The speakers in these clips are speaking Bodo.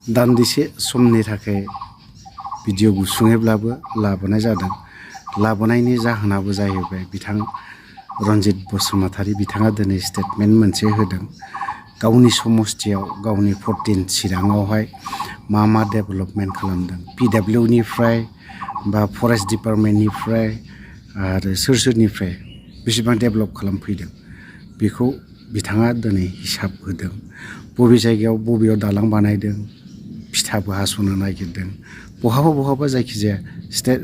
दान्दिसे समनि थाखाय भिडिअ गुसुङैब्लाबो लाबोनाय जादों। लाबोनायनि जाहोनाबो जाहैबाय बिथां रन्जित बसुमतारी बिथाङा दिनै स्टेटमेन्ट मोनसे होदों। गावनि समस्थियाव गावनि 14 चिराङावहाय मा डेभेलपमेन्ट खालामदों, PWनिफ्राय बा फरेस्ट डिपार्टमेन्टनिफ्राय आरो सोरनिफ्राय बेसेबां डेभेलप खालामफैदों बेखौ बिथाङा दिनै हिसाब होदों। बबे जायगायाव बबेयाव दालां बानायदों, फिथाबो हास'नो नागिरदों। बहाबा जायखिजाया स्टेट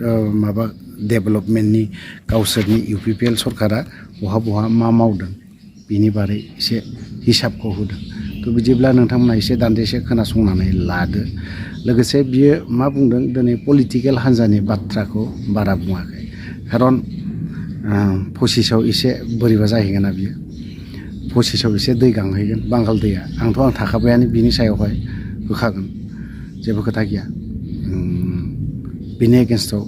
डेभेलपमेन्टनि गावसोरनि UPPL सरकारा बहा मा मावदों बिनि बारै एसे हिसाबखौ होदों। थ' बिदिब्ला नोंथांमोना एसे दान्दिसे खोनासंनानै लादो। लोगोसे बियो मा बुंदों, दिनै पलिटिकेल हान्जानि बाथ्राखौ बारा बुङाखै। खारन 25आव एसे बोरैबा जाहैगोन बियो। 25आव एसे दै गांहैगोन, बांगाल दैया। आं थाखाबायानो बिनि सायावहाय होखागोन, जेबो खोथा गैया। बिनि एगेन्स्टआव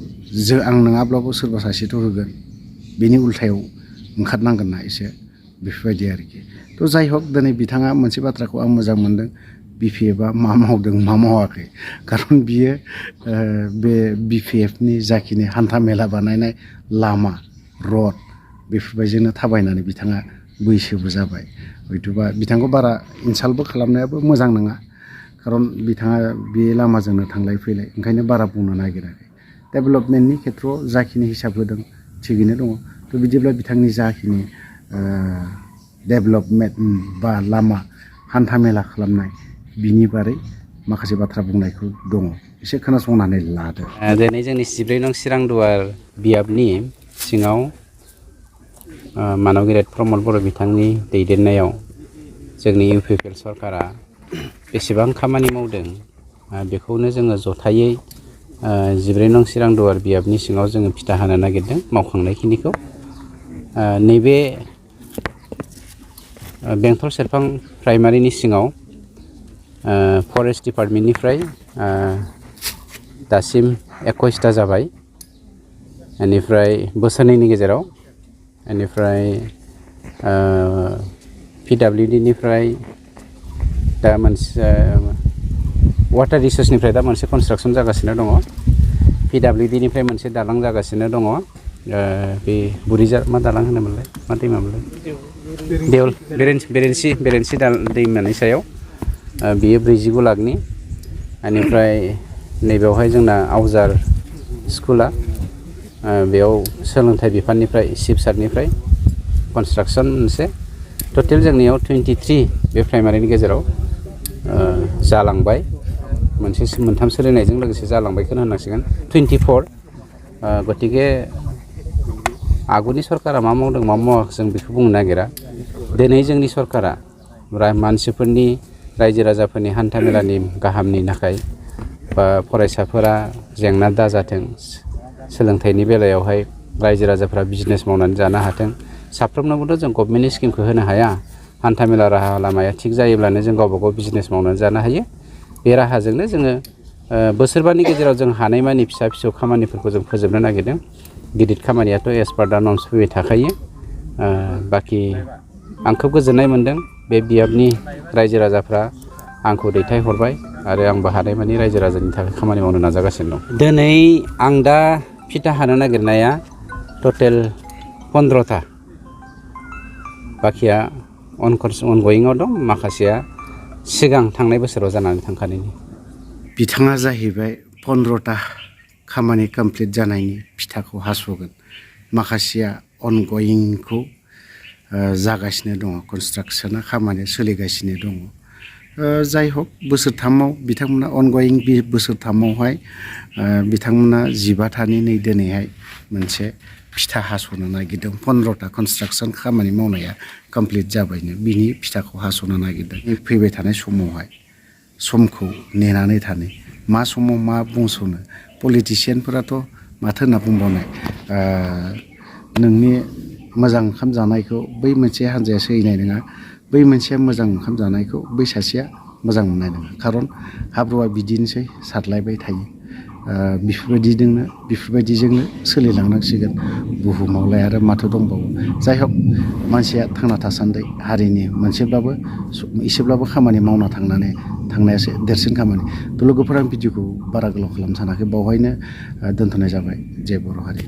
आं नङाब्लाबो सोरबा सासेथ' होगोन। बिनि उल्थायाव ओंखारनांगोन ना एसे, बेफोरबायदि आरोखि। थ' जाय हक दिनै बिथाङा मोनसे बाथ्राखौ आं मोजां मोनदों, BPFआ मा मावदों मा मावाखै। खारन बियो बे BPFनि जाखिनि हान्था मेला बानायनाय लामा रड बेफोरबायदिनो थाबायनानै बिथाङा बैसोबो जाबाय। हयथ'बा बिथांखौ बारा इनसाल्टबो खालामनायाबो मोजां नङा। खारन बिथाङा बे लामाजोंनो थांलाय फैलाय, ओंखायनो बारा बुंनो नागिराखै। डेभेलपमेन्टनि खेथ्रआव जाखिनि हिसाब होदों थिगैनो दङ। थ' बिदिब्ला बिथांनि जाखिनि डेभेलपमेन्ट बा लामा हान्था मेला खालामनाय बिनि बारै माखासे बाथ्रा बुंनायखौ दङ। एसे खोनासंनानै लादो। दिनै जोंनि 14 नं चिरांदुवार बियाबनि सिङाव मानब प्रमद बर' बिथांनि दैदेननायाव जोंनि UPPL सरकारा बेसेबां खामानि मावदों बेखौनो जोङो जथायै 14 नं चिरांदुवार बियाबनि सिङाव जोङो फिथा होनो नागिरदों मावखांनायखिनिखौ। नैबे बेंटल सेरफां प्राइमारिनि सिङाव फरेस्ट डिपार्टमेन्टनिफ्राय दासिम 21टा जाबाय। बेनिफ्राय बोसोरनैनि गेजेराव बेनिफ्राय PWDनिफ्राय दा मोनसे वाटार रिसोर्सनिफ्राय दा मोनसे कनस्ट्राक्सन जागासिनो दङ। PWDनिफ्राय मोनसे दालां जागासिनो दङ। बे बुरिजार मा दालां होनोमोनलाय, मा दैमामोनलाय, देवल बेरेन्सि दैमानि सायाव बियो 49 लाखनि। बेनिफ्राय नैबेयावहाय जोंना आवजार स्कुला, बेयाव सोलोंथाइ बिफाननिफ्राय चिफ सारनिफ्राय कनस्ट्राक्सन मोनसे। टटेल जोंनियाव 23 बे प्राइमारिनि गेजेराव जालांबाय। मोनथाम सोलिनायजों लोगोसे जालांबायखौनो होननांसिगोन। 24 गतिके आगुनि सरकारा मा मावदों मा मावाखै जों बेखौ बुंनो नागिरा। दिनै जोंनि सरकारा मानसिफोरनि, रायजो राजाफोरनि हान्था मेलानि गाहामनि थाखाय बा फरायसाफोरा जेंना दाजाथों, सोलोंथाइनि बेलायावहाय रायजो राजाफ्रा बिजनेस मावनानै जानो हाथों। साफ्रोमनोबोथ' जों गभमेन्टनि स्किमखौ होनो हाया। हान्था मेला राहा लामाया थिग जायोब्लानो जों गावबा गाव बिजनेस मावनानै जानो हायो। बे राहाजोंनो जोङो बोसोरबानि गेजेराव जों हानायमानि फिसा फिसौ खामानिफोरखौ जों फोजोबनो नागिरदों। गिदिर खामानियाथ' एस पार दा नर्म्स फैबाय थाखायो। बाखि आं खोब गोजोननाय मोनदों, बे बियाबनि रायजो राजाफ्रा आंखौ दैथायहरबाय आरो आंबो हानायमानि रायजो राजानि थाखाय खामानि मावनो नाजागासिनो दं। दिनै आं दा फिथा हानो नागिरनाया टटेल 15टा। बाखिया अनगयिङाव दं, माखासेया सिगां थांनाय बोसोराव जानानै थांखानायनि। बिथाङा जाहैबाय 15टा खामानि कमप्लिट जानायनि फिथाखौ हास'गोन। माखासेया अनगयिंखौ जागासिनो दङ, कनस्ट्राक्सना खामानिया सोलिगासिनो दङ। जाय हक बोसोरथामाव बिथांमोना अनगयिं बोसोरथामावहाय बिथांमोना 15टानि नै दिनैहाय मोनसे फिथा हास'नो नागिरदों। 15टा कनस्ट्राक्सन खामानि मावनाया कमप्लिट जाबायनो, बिनि फिथाखौ हास'नो नागिरदों। फैबाय थानाय समावहाय समखौ नेनानै थानो, मा समाव मा बुंस'नो। पलिटिसियानफोराथ' माथो होनना बुंबावनाय, नोंनि मोजां ओंखाम जानायखौ बै मोनसे हान्जाया सैनाय नङा, बै मोनसेया मोजां ओंखाम जानायखौ बै सासेया मोजां मोननाय नङा। खारन हाब्रुआ बिदिनोसै, सारलायबाय थायो। बेफोरबायदिजोंनो सोलिलांनांसिगोन बुहुमावलाय आरो माथो दंबावो। जाय हक मानसिया थांना थासान्दि हारिनि मोनसेब्लाबो एसेब्लाबो खामानि मावना थांनायासो देरसिन खामानि। थ' लोगोफोर आं भिडिअखौ बारा गोलाव खालामनो सानाखै, बावहायनो दोनथ'नाय जाबाय। जय बर' हारि।